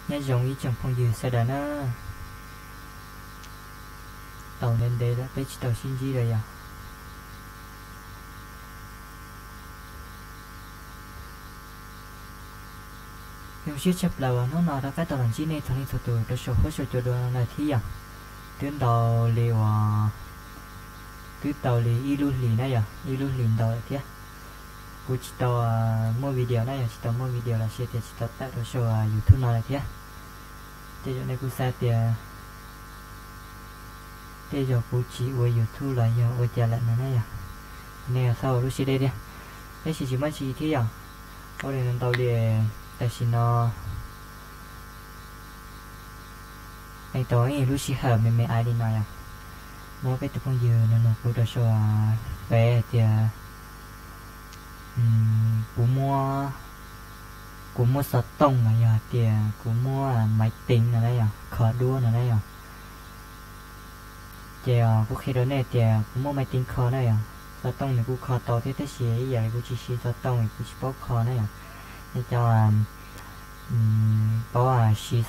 Nyob zoo ib tsoom phooj ywg sawv daws na, tau ntev ntev lawm peb tsis tau sib ntsib lawm yog. Zoo siab tshaj plaws uas hnub no rov qab tau los ntsib nej txhua leej txhua tus rau saum huab saum cua dua no lawm thiab yog. Twb ntau li uas, twb tau li ib lub hlis na yog, ib lub hlis ntau lawm thiab. Kuv tsis tau muaj video na yog, tsis tau muaj video los sis tias tsis tau tawm rau saum YouTube no lawm thiab. Tej zaum nej kuj xav tias tej zaum kuv tsis ua YouTube los yog ua cas lawm no na yog, nej txhob ua lub siab deb thiab. Tab sis tsis muaj tsi thiab yog, ua li no ntau li, tam sim no tau ib lub sij hawm me me ais li no yog, muaj peb tus phooj ywg no nug kuv rau saum Fev hais tias kuv muab, kuv muab xov tooj los yog tias kuv muab maiv teev no na yog, kho duab no na yog. Ces kuv qhia rau nej tias kuv muaj maiv teev kho na yog, xov tooj nws kuj kho tau thiab tab sis ib yam li kuv tsis siv xov tooj es kuv tsis paub kho na yog. Nej cov paub siv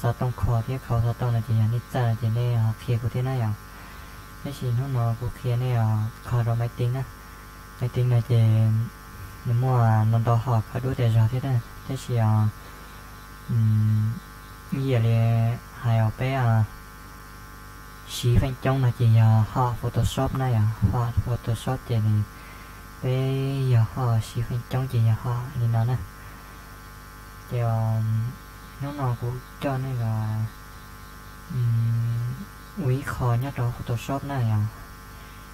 xov tooj kho thiab kho xov tooj no ces yog nej txawj no ces nej ho qhia kuv thiab na yog. Tab sis hnub no kuv qhia nej kho rau maiv teev na. Maiv teev no ces nws muaj ntau ntau hom kho duab tas zog thiab na, tab sis ib yam li hais os peb siv feem coob no ces yog hom Photoshop na yog, hom Photoshop ces nws, peb yog hom siv feem coob ces yog hom li no na. Ces hnub no kuv coj nej los ua ib qho nyob rau Photoshop na yog.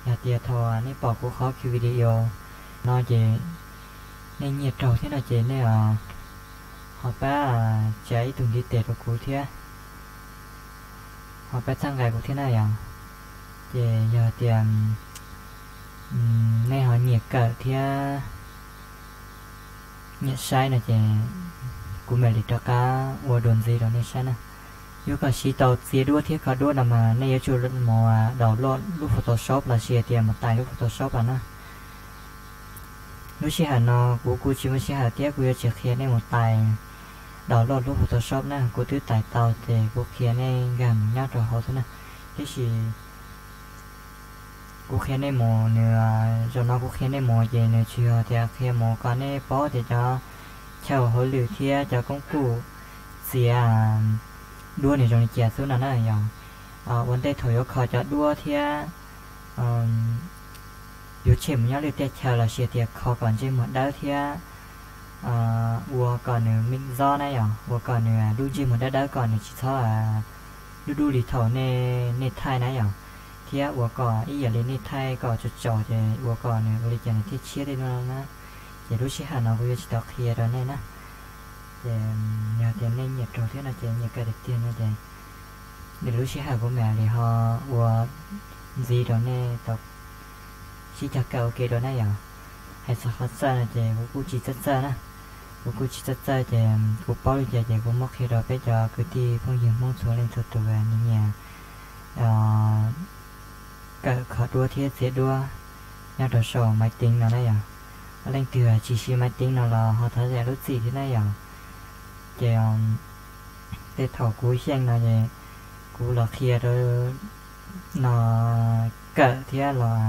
Yog tias thaum nej pom kuv qhov video no ces nej nyiam raug thiab no ces nej ho pab tsa ib tug ntiv tes rau kuv thiab, ho pab txhawb nqa kuv thiab na yog. Ces yog tias nej ho nyiam kawm thiab nyiam saib no ces kuv mam li rov qab ua dua ntxiv rau nej saib na. Yuav kom siv tau txiav duab thiab kho duab no mas nej yuav tsum mus download lub Photoshop los sis tias mus tais lub Photoshop los na. Lub sij hawm no kuv kuj tsis muaj sij hawm thiab kuv yuav tsis qhia nej mus tais download lub Photoshop na, kuv twb tais tau ces kuv qhia nej nkag mus nyob rau hauv xwb na. Tiam sis kuv qhia nej mus nws, zaum no kuv qhia nej mus ces nws tsis yog tias qhia mus kom nej paub tias cov chaw hauj lwm thiab cov koob kuj txiav duab nws zoo li cas xwb no na yog. Ua ntej thaum yuav kho cov duab thiab yuav tshem mus nyob lwm tej chaw los sis tias kho kom ntsej muag dawb thiab ua kom nws meem xob na yog, ua kom nws lub ntsej muag dawb dawb kom nws tsis txhob dub dub li thaum nej thaij na yog, thiab ua kom ib yam li nej thaij kom tsaus tsaus ces ua kom nws ua li cas nws thiaj tshiab tej no na. Ces lub sij hawm no kuv yuav tsis tau qhia rau nej na. Ces yog tias nej nyiam raug thiab no ces nyiam kawm tiag tiag no ces lwm lub sij hawm kuv mam li ho ua ntxiv rau nej tau sib cog kawm ua ke dua na yog. Hais txog qhov txawj no ces kuv kuj tsis txawj txawj na, kuv kuj tsis txawj txawj ces kuv paub li cas ces kuv muab qhia rau peb cov kwv tij phooj ywg Hmoob txhua leej txhua tus nyiam kawm kho duab thiab txiav duab nyob rau saum maiv teev no na yog. Leej twg tsis siv maiv teev no los ho thov zam lub txim thiab na yog. Ces tej thaum kuv xyeej no es kuv los qhia rau no kawm thiab los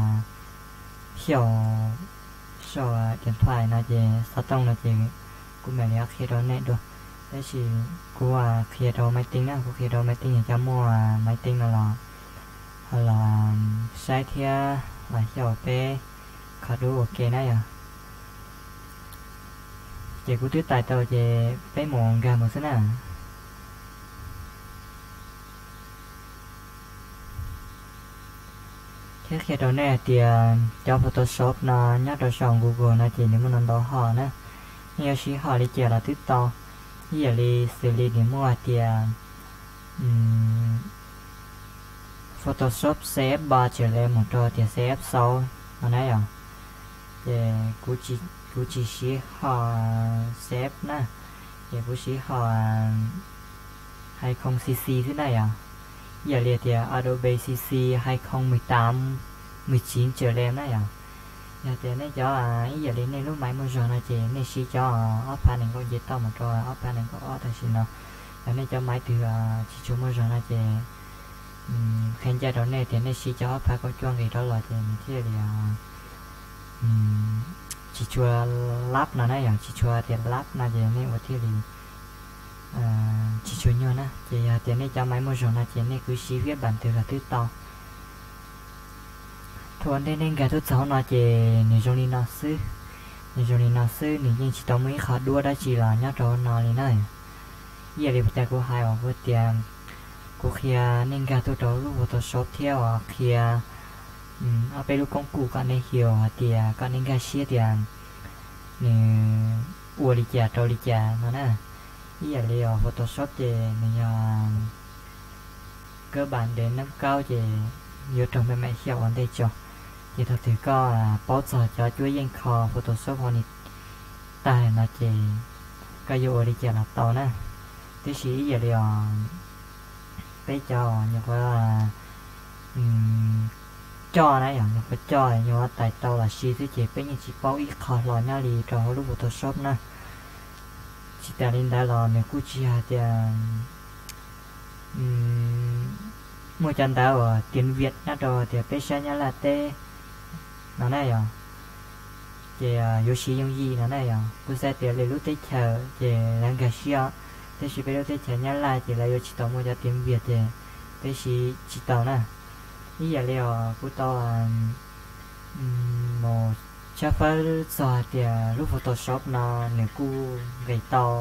xyaum saum tiam thais no ces xov tooj no ces kuv mam li qhia rau nej dua. Tab sis kuv qhia rau maiv teev na, kuv qhia rau maiv teev, yog cov muaj maiv teev no los ho los saib thiab los xyaum peb kho duab ua ke na yog. Ces kuv twb tais tau ces peb mus nkag mus xwb na. Thiab qhia rau nej hais tias cov Photoshop no nyob rau saum Google no ces nws muaj ntau ntau hom na. Nej yuav siv hom li cas los twb tau. Ib yam li xws li nws muaj hais tias Photoshop C F ba txawm li mus rau tias C F sáu no na yog. Ces kuv tsis siv hom C F na, ces kuv siv hom hai không C C xwb na yog. Ib yam li tias Adobe C C hai không mười tám, mười chín trở lên na yog. Yog tias nej cov ib yam li nej lub maiv muaj zog no ces nej siv cov ob phav nees nkaum nce toj mus rau ob phav nees nkaum ob tam sim no. Yog nej cov maiv twg tsis tshua muaj zog no ces qhia ncaj rau nej tias nej siv cov ob phav kaum cuaj nqis rov los ces nws thiaj li tsis tshua lab no na yom, tsis tshua tias lab no ces nej ua thiaj li tsis tshua nyuaj na. Ces yog tias nej cov maiv muaj zog no ces nej kwv siv fiab npas twg los twb tau. Thaum ntej nej nkag tuaj txog hauv no ces nws zoo li no xwb. Nws zoo li no xwb, nws yeej tsis tau muaj ib qho duab dab tsi los nyob rau hauv no li na. Ib yam li puas tas kuv hais uas kuv tias kuv qhia nej nkag tuaj rau lub Photoshop thiab uas qhia ob peb lub koob kum kom nej xyuas hais tias kom nej nkag siab tias nws ua li cas rau li cas no na. Ib yam li os Photoshop ces nws yog kab npas dev nab kaub ces yuav raug me mam xyaum ua ntej tso. Ces thaum twg koj paub txog cov cuab yeej kho Photoshop ho ni tag no ces koj yuav ua li cas los tau na. Tiam sis ib yam li os peb cov nyuam qhuav coj na yom, nyuam qhuav coj nyuam qhuav tais tau los sis xwb ces peb yeej tsis paub ib qho hlo nyob li rau hauv lub Photoshop na. Tsis tas li ntawd los nws kuj tsis hais tias muaj cov ntawv uas tiếng Việt nyob rau tias peb sab Nyab Laj teb no na yom, ces yuav siv yooj yim no na yom. Kuv xav tias lwm lub teb chaws ces lawv nkag siab, tiam sis peb lub teb chaws Nyab Laj ces lawv yuav tsis tau muaj cov tiếng Việt ces peb siv tsis tau na. Ib yam li os kuv tau mus tshawb fawb txog hais tias lub Photoshop no nws kuj nqis tau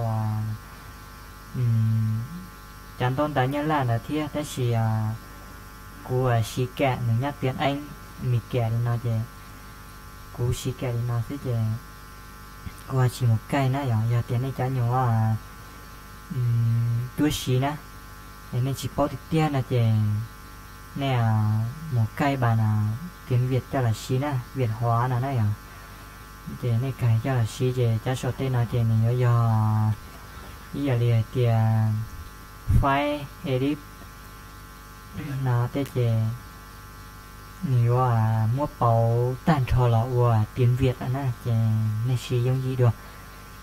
cov ntaub ntawv Nyab Laj ntawd thiab, tab sis kuv siv kam nws nyob tiếng Anh, Mis kam li no ces kuv siv kam li no xwb ces kuv ho tsis mus kaij na yom. Yog tias nej cov nyuam cuab siv na, es nej tsis paub tiag tiag no ces nej mus kaij npas tiếng Việt coj los siv na, Việt hóa no na yom. Ces nej kaij coj los siv ces cov sau tej no ces nws yuav yog ib yam li hais tias file edit no tej ces nws yuav muab pauv tag nrho los ua tiếng Việt lawm na, ces nej siv yooj yim dua.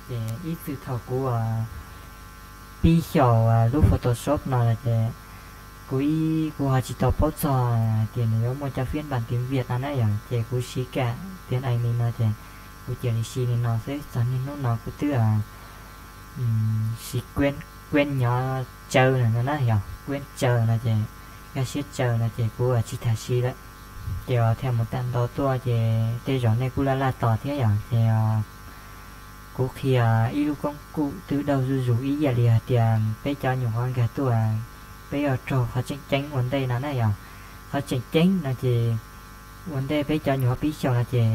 Ces ib txwm thaum kuv pib xyaum lub Photoshop no ces kuv ib kuv ho tsis tau paub txog tias nws yuav muaj cov phiên bản tiếng Việt no na yom, ces kuv siv kam tiếng Anh li no ces kuv cia li siv li no xwb. Txog niaj hnub no kuv twb siv quên, quên nhớ tsaws no na yom, quên tsaws no ces nkag siab tsaws no ces kuv tsis tham siv lawm. Ces thiaj mus tham ntau tuaj ces tej zaum nej kuj laj laj tos thiab yom. Ces kuv qhia ib lub koob kum twb daug zuj zus ib yam li hais tias peb cov nyuam qhuav nkag tuaj, peb yuav raug qhov tseem ceeb ua ntej no na yom. Qhov tseem ceeb no ces ua ntej peb cov nyuam qhuav pib xyaum no ces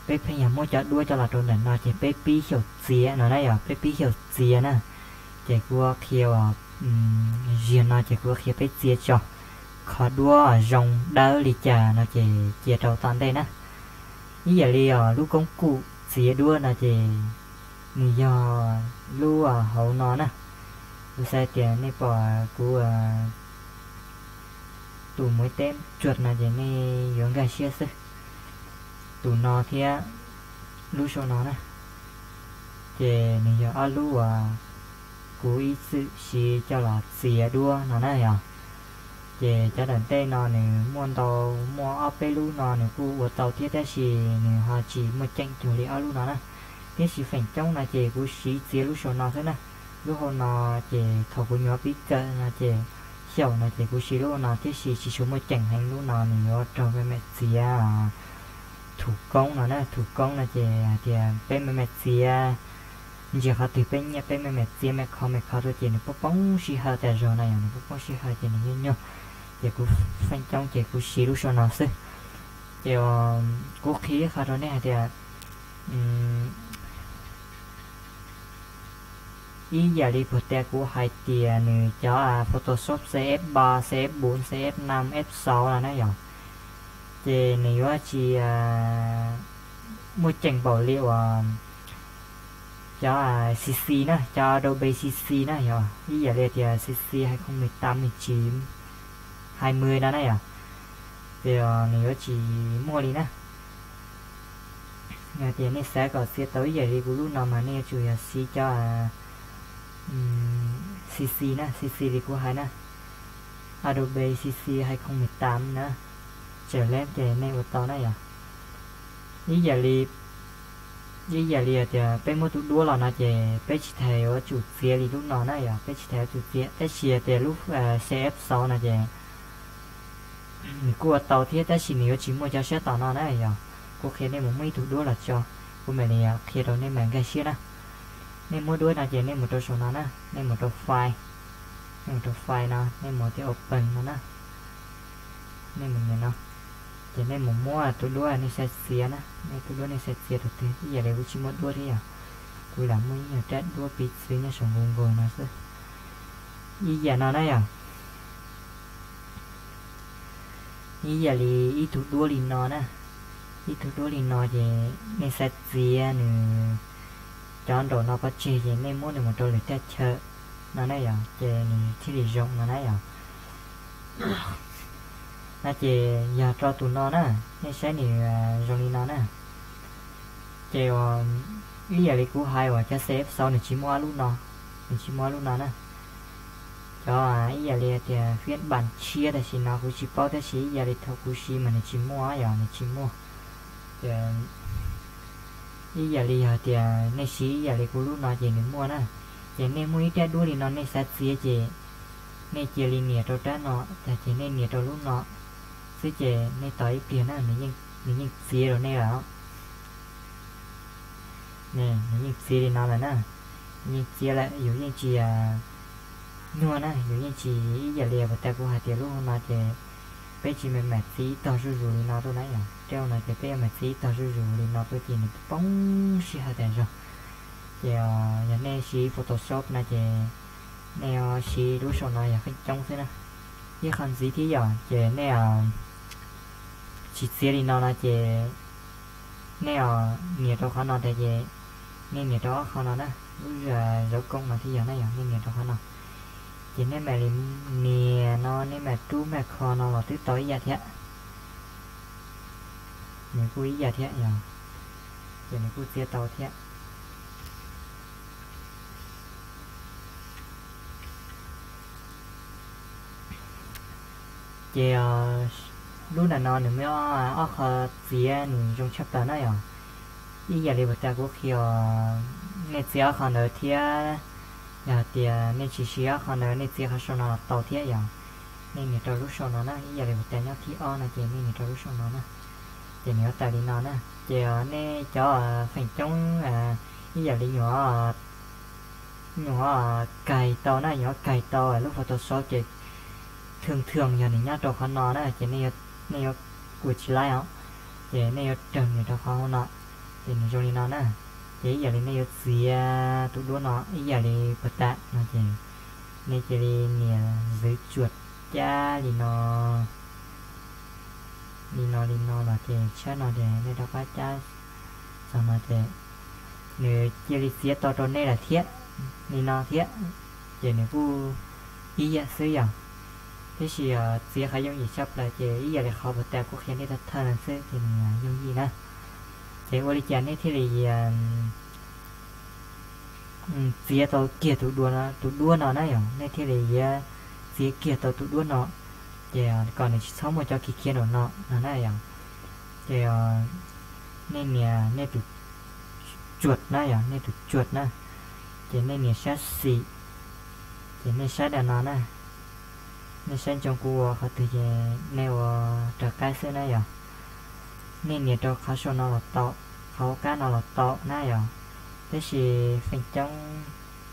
peb pheej yog muab cov duab coj los rau ntawm no ces peb pib xyaum txiav no na yom, peb pib xyaum txiav na. Ces kuv qhia uas ziag no ces kuv qhia peb txiav tso, qhov duab zoo dawb li cas no ces cia rau tom ntej na. Ib yam li os lub koob kum txiav duab no ces nws yog lub hauv no na. Kuv xav tias nej pom kuv tus muv teb tsuag no ces nej yuav nkag siab xwb. Tus no thiab lub saum no na, ces nws yog ob lub uas kuv ib txwm siv coj los txiav duab no na yom. Ces cov daim ntej no nws muaj ntau, muaj ob peb lub no nws kuj ua tau thiab tab sis nws ho tsis muaj ceem cuag li ob lub no na. Tiam sis feem coob no ces kuv siv txiav lub saum no xwb na. Lub hauv no ces thaum kuv nyuam pib kawm no ces xyaum no ces kuv siv lub no tiam sis tsis tshua muaj ceem heev, lub no nws yuav raug me mam txiav thum koob no na. Thum koob no ces hais tias peb me mam txiav ntsia qhov twg peb nyiam peb me mam txiav me kho me kho tuaj ces nws poob poob sij hawm tas zog na yom, nws poob poob sij hawm ces nws nyuaj nyuaj. Ces kuv feem coob ces kuv siv lub saum no xwb. Ces kuv qhia ib qho rau nej hais tias ib yam li puag ta kuv hais tias nws cov Photoshop C F ba, C F bốn, C F năm, F sáu no na yom, ces nws yuav tsis muaj ceem npaum li uas cov C C na, cov Adobe C C na yom, ib yam li tias C C hai không mười tám, mười chín, hai mươi no na yom, ces nws yuav tsis muaj li na. Yog tias nej xav kom txiav tau ib yam li kuv lub no mas nej yuav tsum yog siv cov C C na, C C li kuv hais na, Adobe C C hai không mười tám na, tseem leb ces nej ua tau na yom. Ib yam li, ib yam li tias peb muab tus duab los no ces peb tsis tas yuav tsum txiav li lub no na yom, peb tsis tas yuav tsum txiav, tab sis tias lub C F sáu no ces nws kuj ua tau thiab tab sis nws yuav tsis muaj cov sab tom no na yom. Kuv qhia nej mus muab ib tug duab los tso, kuv mam li qhia rau nej mam nkag siab na. Nej muab duab no ces nej mus rau saum no na, nej mus rau file, nej mus rau file no, nej mus tias open no na, nej mus nias no, ces nej mus muab tus duab nej xav txiav na, nej tus duab nej xav txiav rau twg, ib yam li kuv tsis muaj duab thiab yom, kuv lam muaj ib nyuag rab duab piv txwv nyob saum Google no xwb. Ib yam no na yom, ib yam li ib tug duab li no na, ib tug duab li no ces nej xav txiav nws cov nraum no pov tseg ces nej muab nws mus rau lwm tej chaw no na yom, ces nws thiaj li zoo no na yom. No ces yog rau tus no na, nej saib nws zoo li no na. Ces ib yam li kuv hais uas cov C F sáu nws tsis muaj ob lub no, nws tsis muaj ob lub no na. Cov ib yam li tias phiên bản tshiab tam sim no kuv tsis paub tab sis ib yam li thaum kuv siv mas nws tsis muaj yom, nws tsis muaj. Ces ib yam li yog tias nej siv ib yam li kuv lub no ces nws muaj na. Ces nej muaj ib rab duab li no nej xav txiav ces nej cia li nias rau rab no, tag ces nej nias rau lub no xwb ces nej tos ib pliag na, nws yeej txiav rau nej lawm. Nws yeej txiav li no lawm na, yeej txiav lawm, yus yeej tsis nyuaj na, yus yeej tsis ib yam li uas tas kuv hais tias lub hauv no ces peb tsis mam mam txiav ib tog zuj zus li no tuaj na yom, rab hauv no ces peb yuav mam txiav ib tog zuj zus li no tuaj ces nws poob sij hawm tas zog. Ces yog nej siv Photoshop no ces nej siv lub saum no yog feem coob xwb na. Ib qho ntxiv thiab yom, ces nej tsis txiav li no no ces nej nias rau qhov no tas ces nej nias rau ob qho no na, lub zauv koom no thiab yog na yom, nej nias rau qhov no. Ces nej mam li nias no, nej mam rub mam kho no los twb tau ib yam thiab. Nws kuj ib yam thiab yom, ces nws kuj txiav tau thiab. Ces lub ntawm no nws muaj ob qho txiav nws zoo tshaj plaws na yom. Ib yam li uas tas kuv qhia, nej txiav ob qho ntawd thiab, yog tias nej tsis siv ob qho ntawd nej txiav qhov saum no los tau thiab yom. Nej nias rau lub saum no na, ib yam li uas tas nyob thib ob no ces nej nias rau lub saum no na. Ces nws yuav tawm li no na. Ces nej cov feem coob ib yam li nyuam nyuam kais tau na, nyuam kais tau lub Photoshop ces thwm thwm yog nws nyob rau qhov no na ces nej yuav ua tsis laib os. Ces nej yuav raws nws rau qhov hauv no, ces nws zoo li no na. Ces ib yam li nej yuav txiav tus duab no ib yam li puag ta no ces nej cia li nias zwv tsuam cab li no, li no li no los ces tshab no ces nej rov qab cab txog no ces nws cia li txiav tau rau nej lawm thiab, li no thiab, ces nws kuj ib yam xwb yom. Tiam sis txiav qhov yooj yim tshaj plaws ces ib yam li qhov puag ta kuv qhia nej thawj thawj no xwb ces nws yooj yim na. Ces ua li cas nej thiaj li txiav tau kiag tus duab no na yom, nej thiaj li yuav txiav kiag tau tus duab no, ces kom nws tsis txhob muaj cov khiav khiav nraum no no na yom. Ces nej nias nej tus tsuam na yom, nej tus tsuam na, ces nej nias sab xis, ces nej saib dam no na, nej saib ntsoov kuv ua qhov twg ces nej ua raws qab xwb na yom. Nej nias rau qhov saum no los tau, qhov hauv qab no los tau na yom. Tab sis feem coob,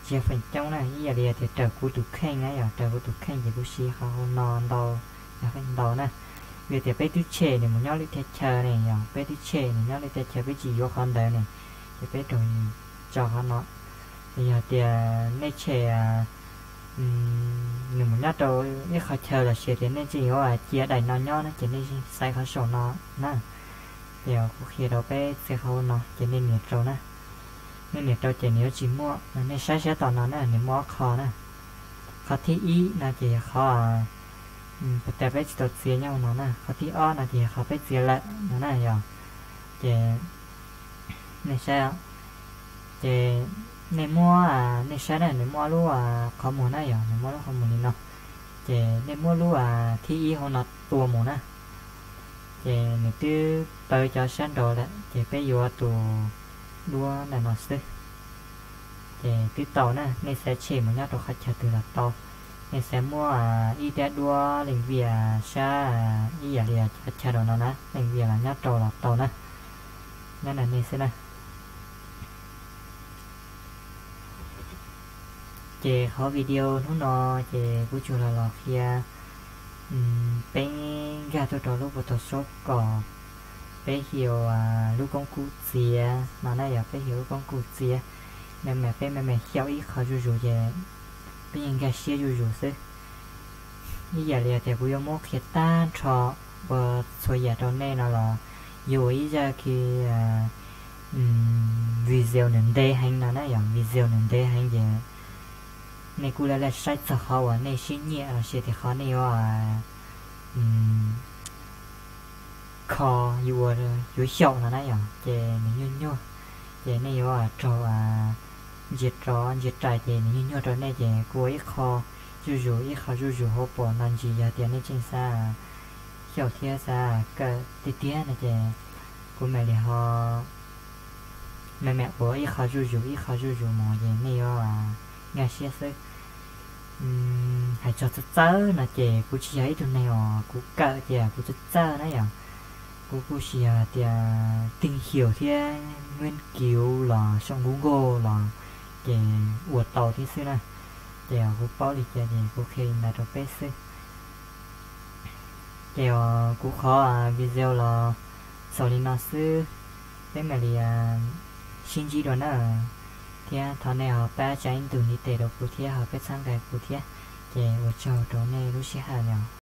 tsis yog feem coob na, ib yam li tias raws kuv tus kheej na yom, raws kuv tus kheej ces kuv siv qhov hauv no ntau, yog feem ntau na. Vim tias peb twb tshem nws mus nyob lwm teb chaws ne yom, peb twb tshem nws nyob lwm teb chaws peb tsis yuav qhov ntawd ne, ces peb raug tso qhov no. Yog tias nej tshem nws mus nyob rau ib qhov chaw los sis tias nej tseem yuav cia daim no nyob na ces nej xaiv qhov saum no na. Ces kuv qhia rau peb txiav qhov hauv no ces nej nias rau na. Nej nias rau ces nws yuav tsis muaj, nej saib sab tom no na, nws muaj ob qho na. Qhov thib ib no ces yog qhov puag ta peb tsis tau txiav nyob hauv no na, qhov thib ob no ces yog qhov peb txiav lawm no na yom. Ces nej saib, ces Nej muab, nej saib na, nws muaj lub qhov muag na yom, nws muaj lub qhov muag li no. Ces nej muab lub thib ib hauv no tua mus na, ces nws twb pawv cov sab nraud lawm, ces peb yuav tus duab ntawm no xwb. Ces twb tau na, nej xav tshem mus nyob rau qhov chaw twg los tau. Nej xav muab ib rab duab leej vias sab ib yam li cov chaw rau no na, leej vias los nyob rau los tau na. Nyob ntawm nej xwb na. Ces qhov video hnub no ces kuv tsuas los los qhia peb nkag tuaj rau lub Photoshop kom peb xyaum lub koob kuj txiav no na yom, peb xyaum lub koob kuj txiav. Nws mas peb me me xyaum ib qho zuj zus ces peb yeej nkag siab zuj zus xwb. Ib yam li tias kuv yuav muab qhia tag nrho ua txhua yam rau nej no los yuav ua ib zaj video nws ntev heev no na yom, video nws ntev heev ces nej kuj laj laj saib txog qhov uas nej sib nyiam los sis tias qhov nej yuav kho, yuav ua, yuav xyaum no na yom, ces nws nyuaj nyuaj. Ces nej yuav raug ntsia rov ntsia rais ces nws nyuaj nyuaj rau nej ces kuv ua ib qho zuj zus, ib qho zuj zus hauv paus no ntsis. Yog tias nej tseem xav xyaum thiab xav kawm tiag tiag no ces kuv mam li ho me me ua ib qho zuj zus, ib qho zuj zus mus ces nej yuav nkag siab xwb. Hais txog txawj txawj no ces kuv tsis yog ib tug neeg uas kuv kawm tias kuv txawj txawj na yom. Kuv kuj tsis yog tias teej xyaum thiab nqis kiv los xyaum Google los ces ua tau thiab xwb na. Ces kuv paub li cas ces kuv qhia li ntawd rau peb xwb. Ces kuv qhov video los xaus li no xwb, peb mam li sib ntsib dua na. Thiab thov nej ho pab tsa ib ntus ntiv tes rau kuv thiab ho pab txhawb nqa kuv thiab. Ces ua tsaug rau nej lub sij hawm no.